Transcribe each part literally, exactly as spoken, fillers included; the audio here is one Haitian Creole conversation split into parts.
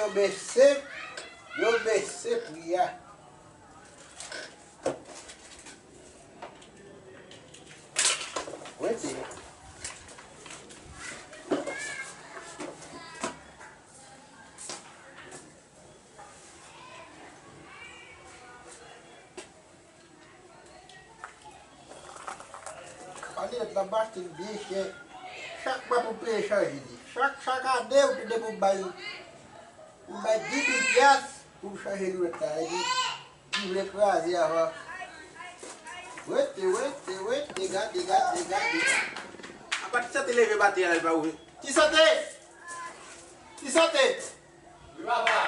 Yo bese, yo bese pri a. Wete. Pale lòt la, m achte l byen chè. Chak mwa pou peye chanje li. Chak, chak ane, ou te depi w bay, ou bay dis mil pyas pou w chanje lwèt la. Epi, li vle kraze avan. Wete, wete, wete, gade, gade, gade. Apa Ti Sante leve maten an, li pa ouvri. Ti Sante! Ti Sante! Wi, papa.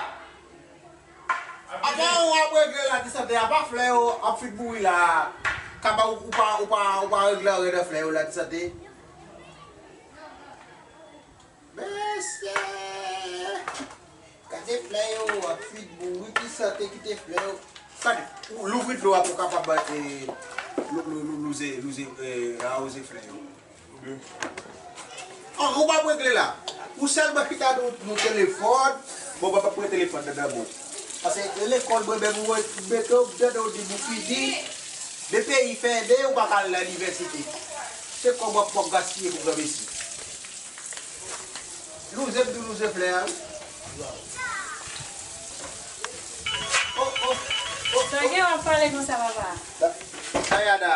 Apa w ap regle la, Ti Sante, apa flè yo ap fin mouri la. Kaba ou, ou pa, ou pa, ou pa regle anyen nan flè yo la, Ti Sante. Mesye! Gade flè yo ap fin mouri, Ti Sante kite flè yo. Gade, ou louvri dlo a pou kapab, eh, lou-, lou-, lou-, louze, louze, eh, awoze flè yo. An, ou p ap regle la. Ou sèlman chita nan, nan telefòn. Bon, mwen p ap pran telefòn nan nan men w. Paske lekòl mwen menm, ou mete w nan, ou di m ou fini. Men peyi fèmen, ou pa ka al nan inivèsite. Se kòb w ap, w ap gaspiye pou granmesi. Louze m di w louze flè a, wi. Oh, oh, oh, oh. Sa gen w ap pale konsa, papa? Da-, Dayana.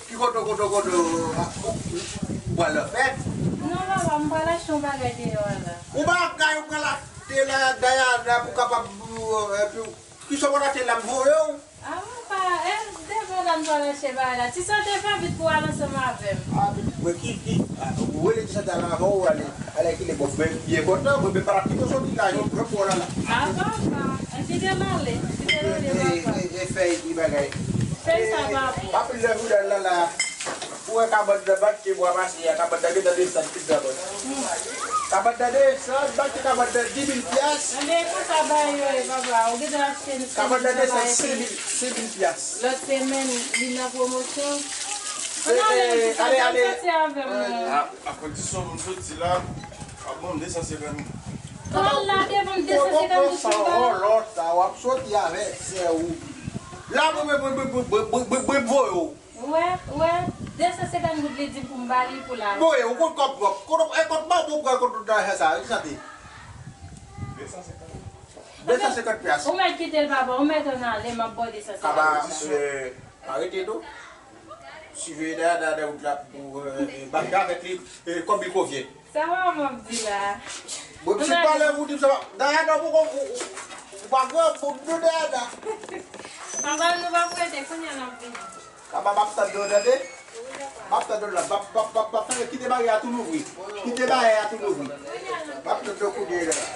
Ki kote, kote, kote, ah, ou, ou pral nan fèt? Non, papa, m pral achte yon bagay deyò a la. Yon bagay ou pral achte la, Dayana, pou kapab, euh, epi, kisa w pral achte la, m voye w? Ah, papa, eh, demen la m pral achte bagay la. Ti Sante fè vit pou w al ansanm avè m. Ah, men ki, ki, ah, ou rele Ti Sante al avan ou ale, ale ki le bon, men byen kontan, mwen, men pa la ki soti la, yo pran pou w la, la. Ah, papa, kite l ale, kite l ale, papa. E, e, e fèy ki bagay. Fèy sa, papa. Anpil lè jounal la, la. Ou wè kabann nan bann ke bwa mache a, kabann nan gentan desann tout nan bann. Kabann nan desann, bann ke kabann nan dis mil pyas. Ebyen, e konsa bagay yo ye, papa. Ou gentan achte yon kabann nan desann senk mil, senk mil pyas. Lòt semèn, li nan pwomosyon. Ann ale, ale, ale. Soti avè m, non. A, a kondisyon pou m soti la, ap ban m de san senkant. Pral lage pou m de san senkant goud pou m ba. Lòt sa, w ap soti avè sè ou. La, mwen, mwen, mwen voye w. Ou wè, ou wè, de san senkant goud li di m pou m ba li pou l ale. Bon, e, ou konn kòb pwòp. Konn, e, konn ban pou pran kont lajan sa, wi, Ti Sante. De san senkant. De san senkant pyas. Ou mèt kite l, papa, ou mèt ann ale, m ap ba w de san senkant. Kaba, mesye, arete non. Siveye dèyè, dèyè, dèyè wout la, pou, e, e, bat avèk li, e, kòm li konvyen. Sa w ap di la? Bon, ti pale pou di m sa va. Dayana, ou, ou, ou, ou pa granmoun, non, Dayana. Papa, nou pa prete, kounye a n ap vini. Papa, m ap tann nou, tande? M ap tann nou la. M ap, m ap, m ap, m ap fè, kite bagay a tou louvri. Kite bagay a tou louvri. M ap tann nou kounye a la.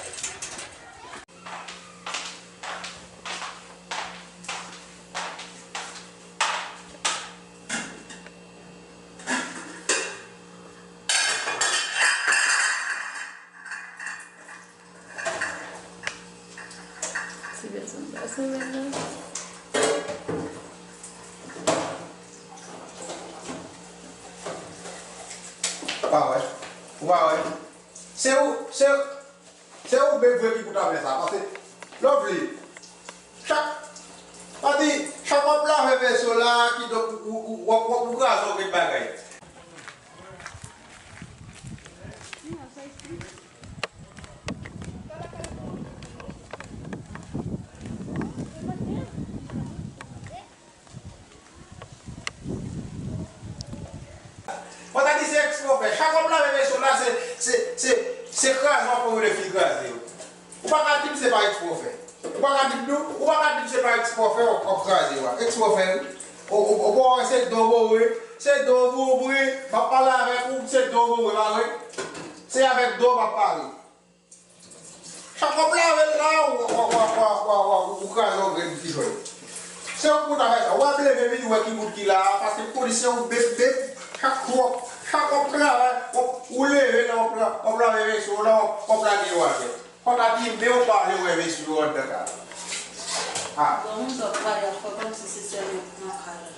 Ti pèsonn pa sou menm nan. Ou pa wè? Ou pa wè? Se ou, se, se ou menm vre ki pou ta fè sa. Paske, Lovely, chak, pa di, chak w ap lave veso la, kidonk, ou, ou, ou, w ap, w ap, ou kraze yon grenn bagay. Mwen ta di se eksprè w fè. Chak w ap lave veso la, se, se, se, se kraze w ap pran yo de fil kraze yo. Ou pa ka di m se pa eksprè w fè. Ou pa ka di m non, ou pa ka di m se pa eksprè w fè w ap kraze yo a. Eksprè w fè, wi. Ou, ou, ou pa wè se do w boure, se do w boure, m ap pale avèk ou, se do w boure, pa vre? Se avèk do w m ap pale. Chak w ap lave l la, w, w, w kraze yon grenn ti jòy. Se yon moun ta fè sa. W ap leve vini wè ki moun ki la a, paske m konnen se yon beb beb. Chak jou, chak w ap travay, w ap, ou leve la, w ap la, w ap lave veso w la, w ap, w ap lage yo atè. Fò ta di men w pa vle wè veso yo anndan kay la. Ah. Bon, moun sa pale ap fè kòmsi se sèl mwen ki nan kay la.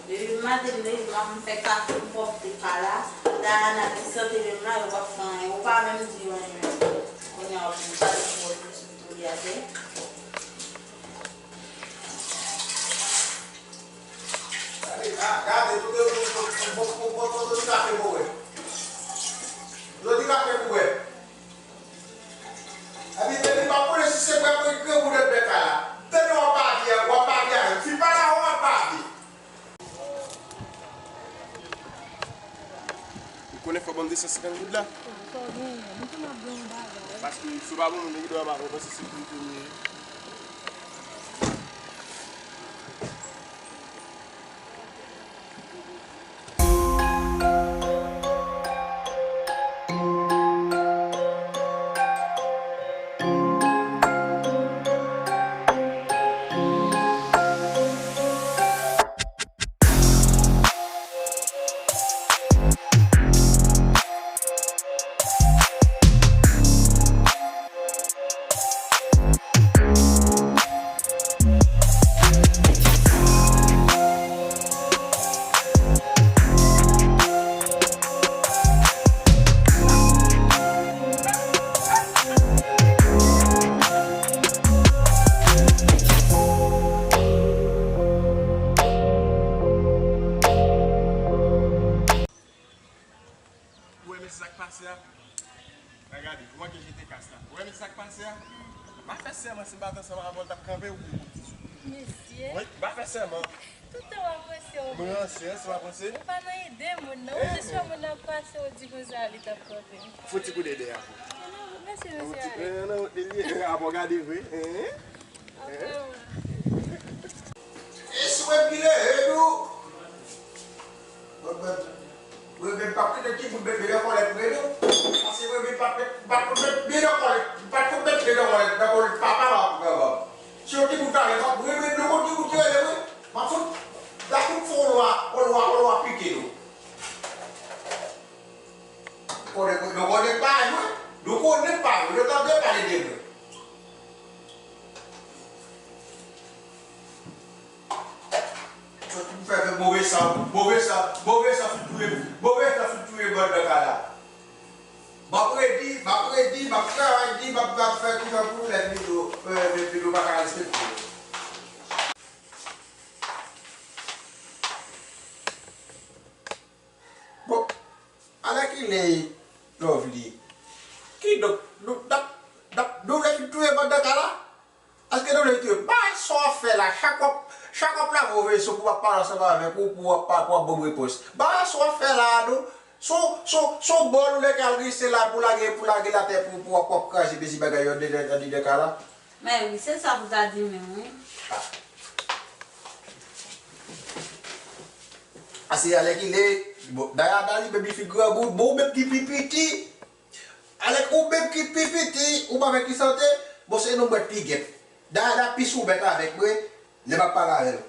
Depi maten m leve, m ap fè kafe, m pwòpte kay la. Dayana ki sante menm la, yo p ap fè anyen. Pa menm di anyen. Kounye a w ap vin chale pou w sou tou li atè. Gade, ga-, gade, tout de bon, bon, bon, bon, bon, tout kafe pou wè. Jodi kafe pou wè. Epi, epi, pa konnen si se bwè pou grangou nan bèk la. Tande w ap pale, w ap pale avè m. Fi pa la, w ap pale. Ou konnen fò ban m de san senkant goud la? Fò genyen, mwen tou m ap gen yon bagay. Paske si w pa ban mwen, nèg yo ap panse se pou m te ye. Ou wè mesye sa k pase a? Nan gade, ou manke jete kas la. Ou wè mesye sa k pase a? M a fè sèman si m pa t ansanm avè w, l t ap kanpe ou byen pou di sou. Mesye. Wi, m a fè sèman. Tout tan w ap ranse w. Mwen ranse, si w ap ranse. Ou pa nan ide moun nan. Ou jis wè moun nan ap pase, ou di konsa li t ap kanpe. Fouti kou dede a. Nan wout mesye, mesye ale. Nan wout li ye. Apre w gade vre. E si w epile, e nou. Mwen menm, mwen menm p ap kite timoun met men nan kòlèt mwen non. Paske mwen menm p ap met, p ap met men nan kòlèt, p ap met men nan kòlèt, nan kòlèt papa m ak manman m. Si yon timoun ta rele m, mwen menm nou konn timoun ki rele mwen. M ap fout, m ap fout fè yon lwa, yon lwa, yon lwa pike nou. Konnen, nou konnen pa jwe, nou konnen pa jwe, nou tande pale de mwen. Sòti pou fè, fè move san, move san, move san fin touye, move san fin touye bann nan kay la. M ap redi, m ap redi, m ap travay di, m ap, m ap fè kijan pou lè videyo, eh, videyo pa ka respekte. Bon, alèkile Lovely. Kidonk, nou, n ap, n ap, nou vle fin touye bann nan kay la? Èske nou vle touye? Bagay sa w ap fè la, chak w ap, chak w ap lave w vèso pou w ap pale ansanm avèk ou, pou w ap, pou w ap ban m repons. Bagay sa w ap fè la a, non, se yon, se yon, se yon bòl ou lè k al rese la pou lage, pou lage l atè pou, pou w ap, pou w ap kraze pezi bagay yo anndan, anndan kay la. Mè wi, se sa pou ta di menm, wi. Ase alèkile, bon, Dayana li menm li fin granmoun, bon, ou menm ki pi piti. Alèk ou menm ki pi piti, ou pa fè ki sante, bon, se nou mwen pi gèp. Dayana pi soumèt avèk mwen, lè m ap pale avè l.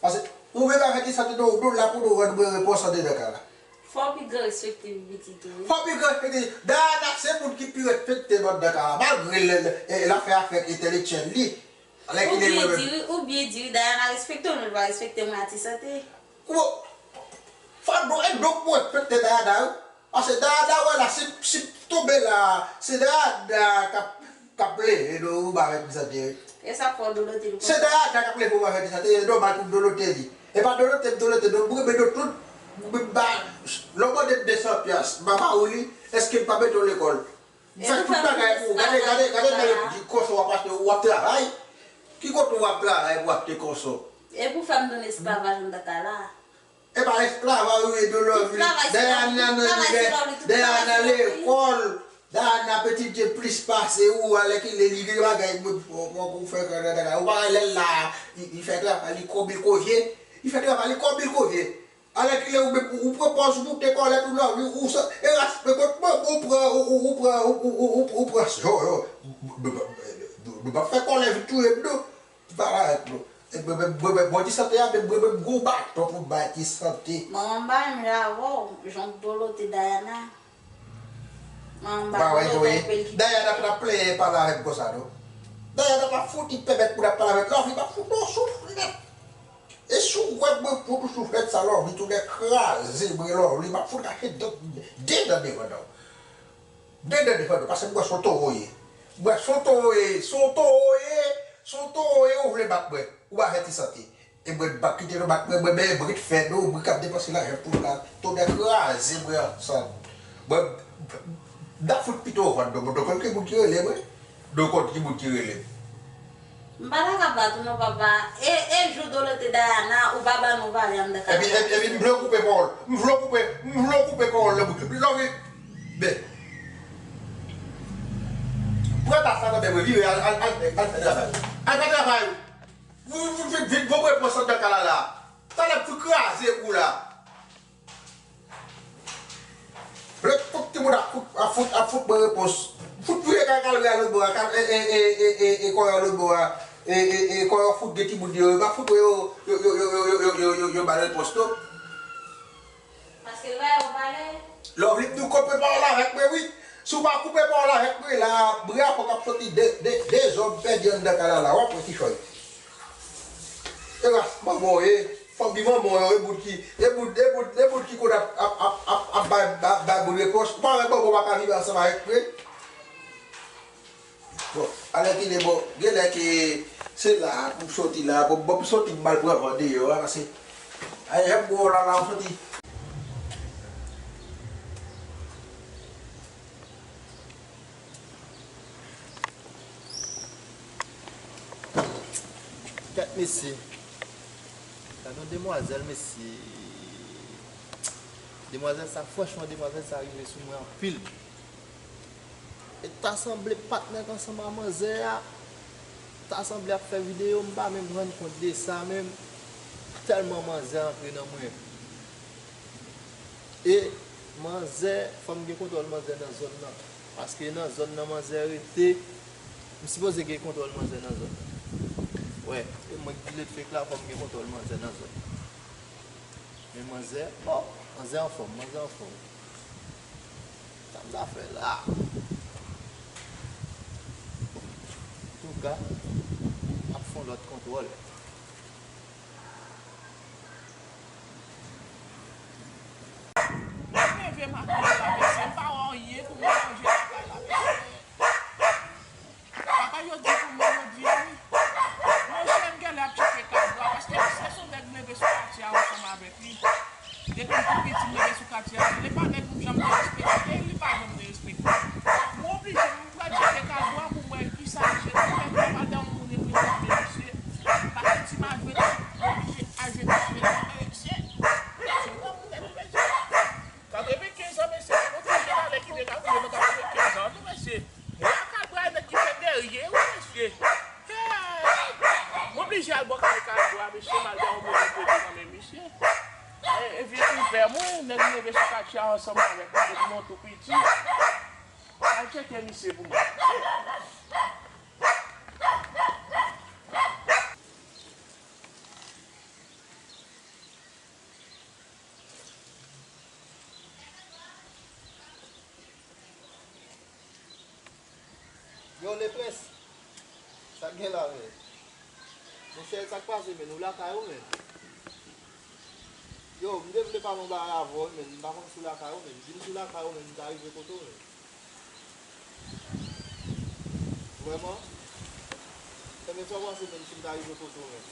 Paske ou menm avèk ki sante, nou, nou la pou nou rann mwen repons anndan kay la. Fò pi gran respekte pi piti tou, wi. Fò pi gran respekte. Dayana se moun ki pi respekte anndan kay la, malgre l, l, l, l ap fè afè entèlektyèl li. Ou byen di, wi, ou byen di, wi, Dayana respekte w, men l pa respekte mwen a ti sante. Kouman? Fò nou, e donk mwen respekte Dayana, wi. Paske Dayana wè la, si, si tonbe la, se Dayana k ap, k ap leve nou, ou pa fè ti sante, wi. E sa k fè w dolote l konsa? Se Dayana k ap leve ou pa fè ti sante, e nòmal pou m dolote li. E pa dolote m dolote, non, mwen renmen nou tout, mwen ba, lè w mande m de san pyas, m pa ba ou li, èske m pa mete w lekòl? M fè tout bagay pou ou. Gade, gade, gade, gade, di konsa w ap achte, w ap travay. Ki kote w ap travay pou achte konsa? E pou fè m nan esklavaj anndan kay la? E pa esklavaj, wi, de lòv li. Dayana nan libè, Dayana lekòl. Dayana petite plis pase ou, alèkile li gen bagay pou, pou, pou fè anndan kay la. Ou pa wè lè l la, li, li fè travay li kòm li kozye. Li fè travay li kòm li kozye. Alèkile ou menm, ou pran pòz ou moute kòlèt ou lòv li, ou sa, e respè kot mwen, ou pran, ou, ou, ou pran, ou, ou, ou, ou, ou pran, yo, yo, nou, nou, nou, nou pa fè kòlèt vin touye m, non. Pale avèk nou. E mwen menm, mwen menm, mwen ti sante a, menm mwen menm gwo baton pou m bay ti sante. Manman m pa menm jan avè w, jan w dolote Dayana. Manman m pa dolote l, pou l kite. Dayana pa t ap plenyen pale avè m konsa, non. Dayana pa fout pèmèt pou n ap pale avè l, Lovely pa fout non souflèt. E si w wè mwen fout ou souflèt sa, Lovely, tou lè kraze mwen, Lovely, m ap fout rache dan, de dan devan dan w. Dede defann ou, paske m wè se yon towo w ye. M wè se yon towo w ye, se yon towo w ye, se yon towo w ye, ou vle bat mwen, ou pa fè ti sante. E mwen bat kite nou bat mwen, mwen, men brit fè nou, brit k ap depanse lajan pou nou la, tonnè kraze mwen ansanm. Mwen, m ta fout pito vann nou, nou konn ki moun ki rele mwen, nou konn ki moun ki rele m. M pa ta ka bat ou non, papa. E, e jou Dolo te Dayana, ou pa ban nou vale anndan kay la. Epi, epi, epi, m vle w koupe pawòl. M vle w koupe, m vle w koupe pawòl nan bouch ou. Lòve. Men. Pran tas la nan men mwen, vire, al, al, al, al fè travay ou. Al fè travay ou. Vin, vin, vin, vin, bon, repons anndan kay la la. Talè m fout kraze ou la. Lè tout timoun ap fout, ap fout, ap fout mwen repons. Fout vire kay kal al lòt bò a, kal, e, e, e, e, e, e, kòyè lòt bò a, e, e, e, kòyè fout gen timoun yo, yo pa fout yo, yo, yo ba repons non. Paske l pa yo pale. Lè w vle m di w koupe pawòl avèk mwen, wi. Si w pa koupe pawòl avèk mwen, la, bra fò k ap soti de, de, de zòb pèdi anndan kay la, la, w ap wè kichòy. E ras manman w ye, fanmi manman w yo, e moun ki, e moun, e moun, e moun ki konn ap, ap, ap, ap, ap bay, bay, bay moun repons. Ou pa wè manman w pa ka viv ansanm avèk mwen? Bon, alèkile, bon, genlè ke se la pou m soti la, bon, bon, pou m soti m al pran van deyò a, paske, ay, jan m wè w la, la, w soti. Kèt mesye. Gad yon demwazèl, mesye. Demwazèl sa, franchman, demwazèl sa rive sou mwen anpil. E ta sanble patnè k ansanm a manzè a, ta sanble ap fè videyo, m pa menm rann kont de sa menm, tèlman manzè antre nan mwen. E manzè, fò m gen kontwòl manzè nan zòn nan. Paske nan zòn nan manzè rete, m sipoze gen kontwòl manzè nan zòn nan. Wè, e mwen k dilèd fek la, fò m gen kontwòl manzè nan zòn nan. Men manzè, o, manzè anfòm, manzè anfòm. Sa m ta fè la? Antouka, m ap fè yon lòt kontwòl. Mwen leve maten la, mesye, m pa wè anyen pou m manje lakay la, mesye. Bagay yo di pou mwen jodi a, wi. Mesye, m genlè ap tcheke kay bwa, paske misye se yon nèg m leve sou katye a ansanm avèk li. Depi m tou piti, m leve sou katye a. Li pa nèg m janm te respekte, e li pa janm te respekte m. M oblije, m pral tcheke kay bwa pou m wè kisa misye te fè, pou m pa di yon moun li respekte misye. Paske ti majwèt, m oblije al jete sou li, mesye. Mesye, nan moun nèg, mesye. Katrevenkenz an, mesye, se yon ti jèn ale ki te ka rive nan katrevenkenz an, non, mesye. Mwen ak Albra nèg ki fè dèyè, wi, mesye. Hey! M oblije al bò kay Albra, mesye, m al bay yon move kote nan men misye. E, e vye konpè mwen, nèg m leve sou katye a ansanm avèk li depi mwen tou piti. Al tcheke misye pou mwen. Yo, Lepens, sa k gen la, men? Monchè, sa k pase, men? Ou lakay ou, men? Yo, m te vle pale yon bagay avè w, men. M pa konn si w lakay ou, men. Di m si w lakay ou, men, m ta rive kote w, men. Vrèman? Ebyen, sa w panse menm si m ta rive kote w menm?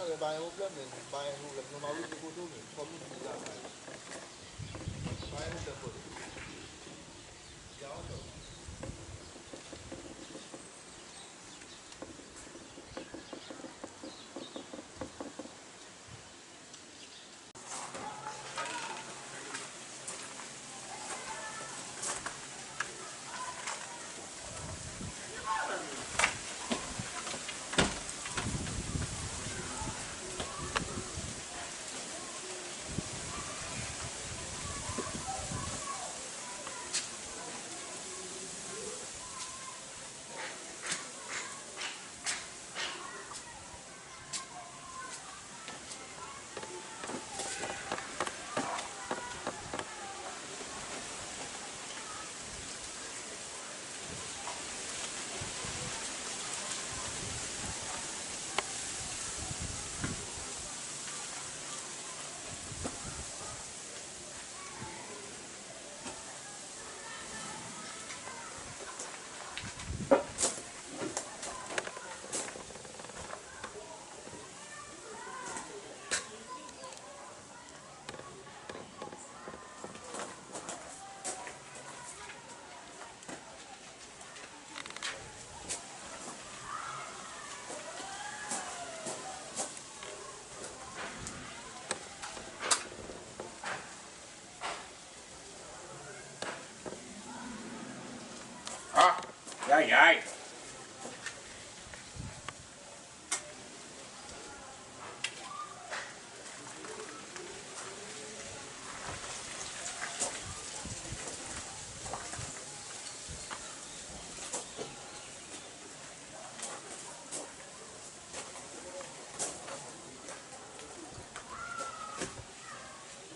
Ebyen, pa gen pwoblèm menm, pa gen pwoblèm non, m ap rive kote w menm, kòm ou di m lakay ou. Pa gen pwoblèm, frè. Ya, ok. Ay!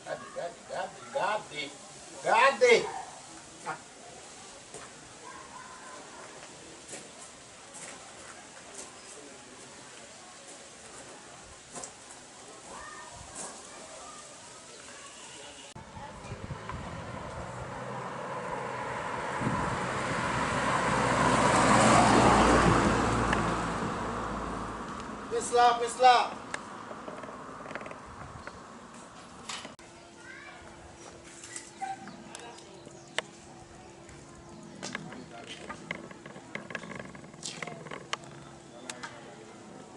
Gade, gade, gade, gade, gade. Plis la, plis la.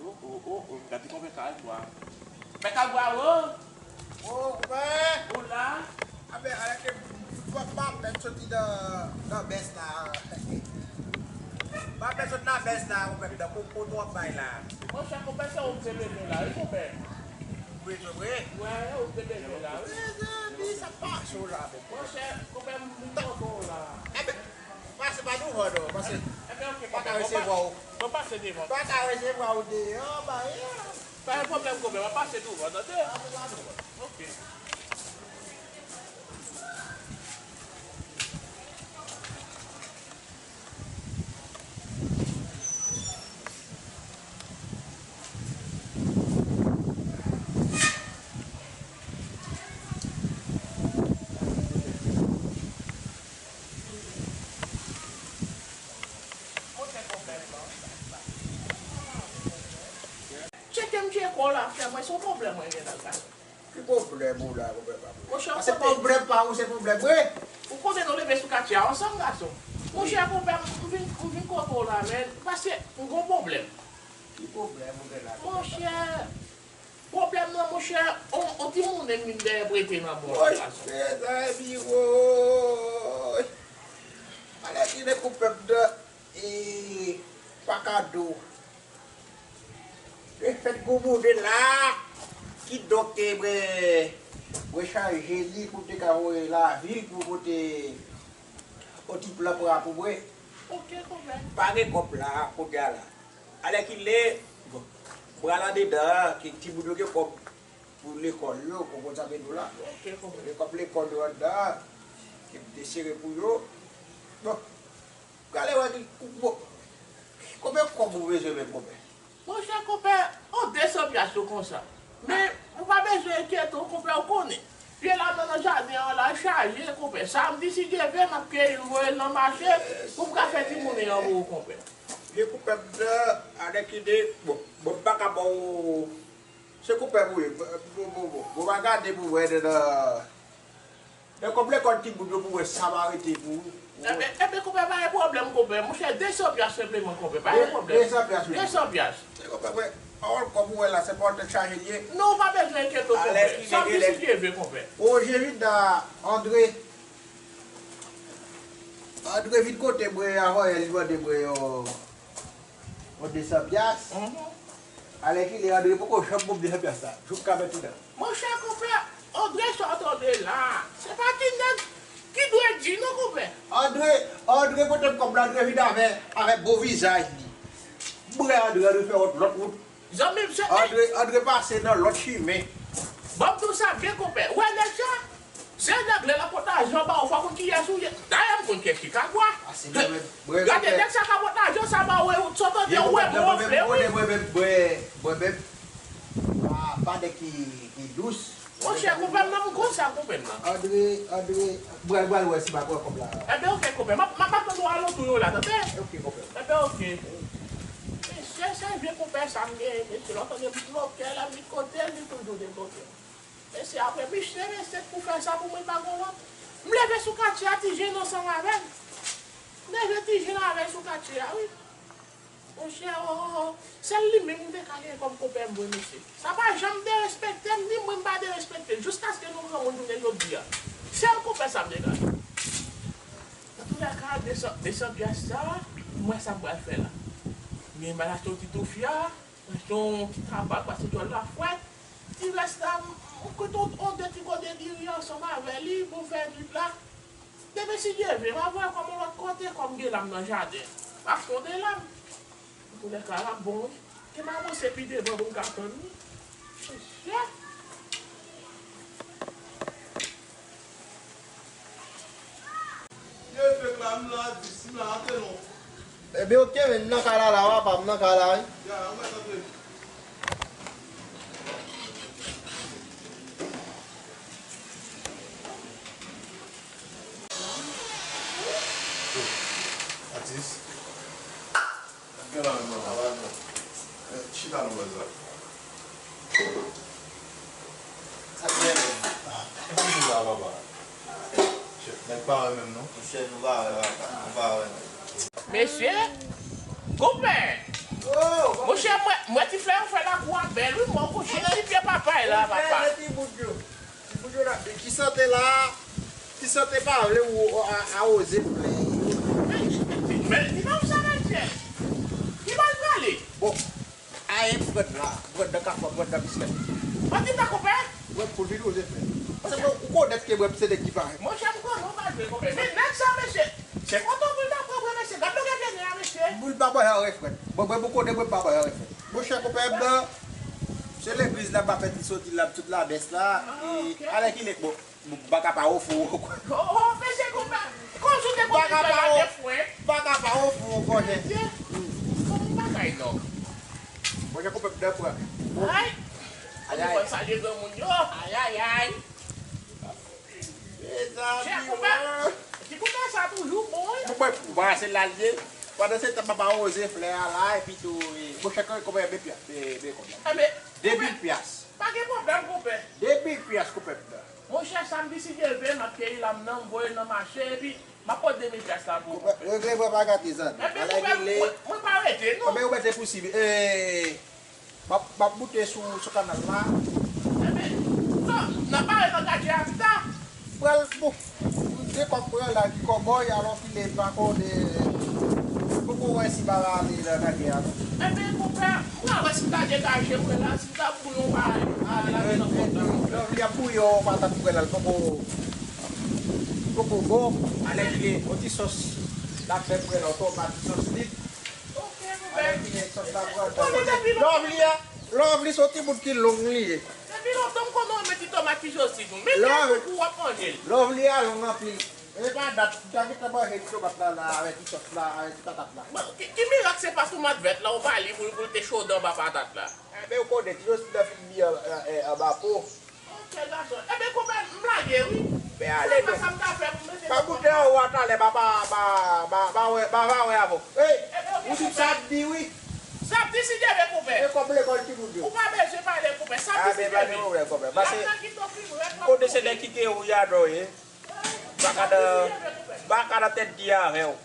Oh, oh, oh, oh, gade konpè Kalbwa. Konpè Kalbwa, oh! Oh, konpè! Ou la? Aben, alè ke m pa pèt soti nan, nan bès la. Pa pèt soti nan bès la, konpè, m nan konpè w ap bay la. Monchè, konpè, se ou ki te bezwen la, wi, konpè. Wi, se vre? Wè, ou te bezwen la, wi. Mezanmi, sa pase w la, men. Monchè, konpè, m vin kote w la. Enben, pase pa douvan non, pase. Enben, ok, pa ka resevwa w. Mwen pase devan. Pa ka resevwa w deyò, ba, e. Pa gen pwoblèm, konpè, mwen pase douvan, tande? Pase pa douvan. Ok. Tcheke m tcheke w la, frè mwen, se yon pwoblèm mwen gen nan kay. Ki pwoblèm ou la, pwoblèm pa mwen? Monchè, a se pwoblèm pa ou, se pwoblèm mwen. Ou konnen nou leve sou katye a ansanm, gason. Monchè, konpè, m vin, m vin kote w la, men, paske m gon pwoblèm. Ki pwoblèm ou gen la? Monchè, pwoblèm nan, monchè, on, on timoun m vin dèyè prete nan bò la, gason. Woy, mezanmi, woy. Alèkile konpè m nan, e, pa ka di w. Lefèt ke w moute la, kidonk, e, mwen, mwen chanje li pou te ka voye lavil pou pote yon ti plan pran pou mwen. Ok, konpè. Pa gen kòb la, kounye a la. Alèkile, bon, pral andedan, ke timoun yo gen kòb pou lekòl yo, konprann sa m vle di w la. Ok, konpè. Gen kòb lekòl yo anndan, ke m te sere pou yo. Bon, prale wè ki, bon, konbyen kòb ou bezwen menm, konpè? Monchè, konpè, on de san pyas yo konsa. Men, ou pa bezwen enkyete w, konpè, ou konnen. Pye laman nan jaden an la chaje, konpè. Samdi, si Dye vle, m ap keyi l, voye l nan mache, pou m ka fè timoun an pou ou, konpè. Vye konpè m nan, alèkile, bon, bon, m pa ka ba w, se konpè m ou ye, bon, bon, bon, bon, m a gade pou m wè nan, nan, nan kòb lekòl timoun yo pou wè sa m arete pou ou. Enben, enben, konpè, pa gen pwoblèm, konpè. Monchè, de san pyas senpleman, konpè, pa gen pwoblèm. De san pyas, wi. De san pyas. Se konpè, mwen, pawòl kòb ou wè la, se pa w tèt chaje l ye. Non, ou pa bezwen enkyete w, konpè. Alèkile, sanble si Dye vle, konpè. Pwojè Vida, André. André vin kote mwen avan yè, li mande mwen yon, yon de san pyas. Mhm. Alèkile, André poko janm ban m de san pyas la, jouska mentnan. Monchè, konpè, André, sa w tande la, se pa ti nèg ki dwe di non, konpè. André, André pote m kòb la, André vin avè, avè bon vizaj li. M wè André, André fè yon lòt wout. Zanmi m, se André, André pase nan lòt chimen. Ban m di w sa byen, konpè. Ou wè nèg sa? Se nèg lè l ap pot lajan ba w, fò w konn kiyès ou ye. Dayè, m konn kiyès ki Kalbwa. Gade, nèg sa ka pot lajan sa ba w, e ou sot an tè, ou wè m wonfle, wi. Mwen menm, mwen menm, pa, pa nèg ki, ki dous. Monchè, konpè m nan, m konsa, konpè m nan. André, André, m pral, m pral wè si m ap wè kòb la. Enben, ok, konpè. M ap, m ap atann ou alantou yo la, tande? Ok, konpè. Enben, ok. Mesye, se vye konpè sa m genyen, mesye. Lòt ane m bloke l, al vin kote l, li toujou debloke. Mesye, apre misye, mesye, pou fè sa pou mwen, pa gon lòt. M leve sou katye a, Ti Jen ansanm avè m. M leve Ti Jen avè l sou katye a, wi. Monchè, oh, oh, oh. Sèl li menm m te ka genyen kòm konpè m vre, mesye. Sa pa janm derespekte m, ni mwen m pa derespekte l, jiskaske nou granmoun jounen jodi a. Sèl konpè sa m te ka genyen. Antoulèka, de san, de san pyas sa, M wè sa m pral fè la. Men m al achte yon ti toufya, m achte yon ti tabak, pase djòl la fwèt. Ti rès la, m, m kote yon, yon de ti gode diri ansanm avè li pou fè nwit la. Demen si Dye vle, m ap voye kòm yon lòt kote, kòm gen lam nan jaden. M ap fè yon de lam. Antoulèka, l ap bon, wi. Ke m avanse pi devan pou m ka tann li. Mesye. Ki efè k la, m la, di si m la, antre non. Ebyen, oke, men m nan kay la, la, papa, m nan kay la, wi. Ya, antre, antre. Atis. Gen la menm, papa. Eh, chita non, baz la. Sa k gen menm? Ah, e pa nou la, papa. Chèf, nèg pa wè menm, non. Monchè, nou pa wè, papa. Nou pa wè menm. Mesye, konpè! Monchè, mwen, mwen ti flè yo fè lakou a bèl, wi, mwen kouche ti pye papay la, papa. Ti bout yo la, men ki sante la, ki sante pa vle ou a- awoze flè. Men, men, di non sa, mesye. Ki bal prale? Bon, ayen frèt la, frèt nan kafwa, frèt nan biskèt. Mwen di ta konpè? Frèt pou vin woze flè. Paske ou konèt ke mwen se nèg ki parèt. Monchè, m konnen ou pa jwe konpè. Men nèg sa, mesye, se kote pou l ta pran, mesye. Gad longè pye nèg la, mesye. Pou l pa bay anyen frèt. Bon, mwen, ou konnen mwen pa bay anyen frèt. Monchè, konpè m nan, se legliz la, m pa fè ti soti la, tout lamès la, e alèkile, bon, m pa ka pa ofri w. Oh, oh, mesye, konpè, kòm si w te konn fè la de fwen. M pa ka pa ofri w, konpè. Mesye, bon bagay, non. Monchè, konpè m nan pran. Ay! Ay, ay. Konpè, salye granmoun yo. Ay, ay, ay. Mezanmi, chè, konpè, ti konpè sa toujou bon, wi. Konpè, brase la l ye. Pandan se tan, papa woze flè a la, epi tou, e, monchè, konpè, men pyas, men, men konpè. Enben, de mil pyas. Pa gen pwoblèm, konpè. De mil pyas, konpè m nan. Monchè, samdi, si Dye vle, m ap keyi lam nan, m voye l nan mache, epi m ap pote de mil pyas la pou ou. Konpè, regle vre pa gate, zanmi. Enben, konpè, mwen, mwen pa rete, non. Konpè, ou mete pou sibi. E, M ap, m ap moute sou, sou kanal la. Enben, non, n ap bare nan katye a pita. Pral, bon, gen kòb pran la ki kòbòy, alò ki le pa konnen, poko wè si pa ale nan katye a, non. Enben, konpè, m pral wè si m ta degaje m wè la, si m ta bouyon pa ale nan kòb la. Lòvli ap bouyon patat pou wè la, l poko, poko bon, alè ki gen yon ti sòs, l ap fè pou wè la, yon tomat, ti sòs lit. Lòvli a, Lòvli se yon timoun ki long li ye. Depi lontan m konnen w renmen ti tomat ki soti nou. Men kèk kou w ap manje l. Lòvli a long anpil. E pa dat, m ta gentan manje ti tomat la, la, avèk ti sòs la, avèk ti patat la. Bon, ki, ki mirak se pa tomat vèt la, ou ba li pou, pou l te chode anba patat la? Enben, ou konnen, ti sòs la fin byen, e, e, anba po. Ok, gason. Enben, konpè, m lage, wi. Men ale, non. Sa m ta fè pou mete pa koute anwo a talè, pa, pa, pa, pa, pa wè, pa, pa wè avè w. Ey, ou di sa ap di, wi. Sa ap di si Dye vle, konpè. E kòb lekòl timoun yo. Ou pa bezwen pale, konpè. Sa ap di si Dye vle. Pase kote se nèg ki gen ou y adore. Baka nan, baka nan tèt di avè w.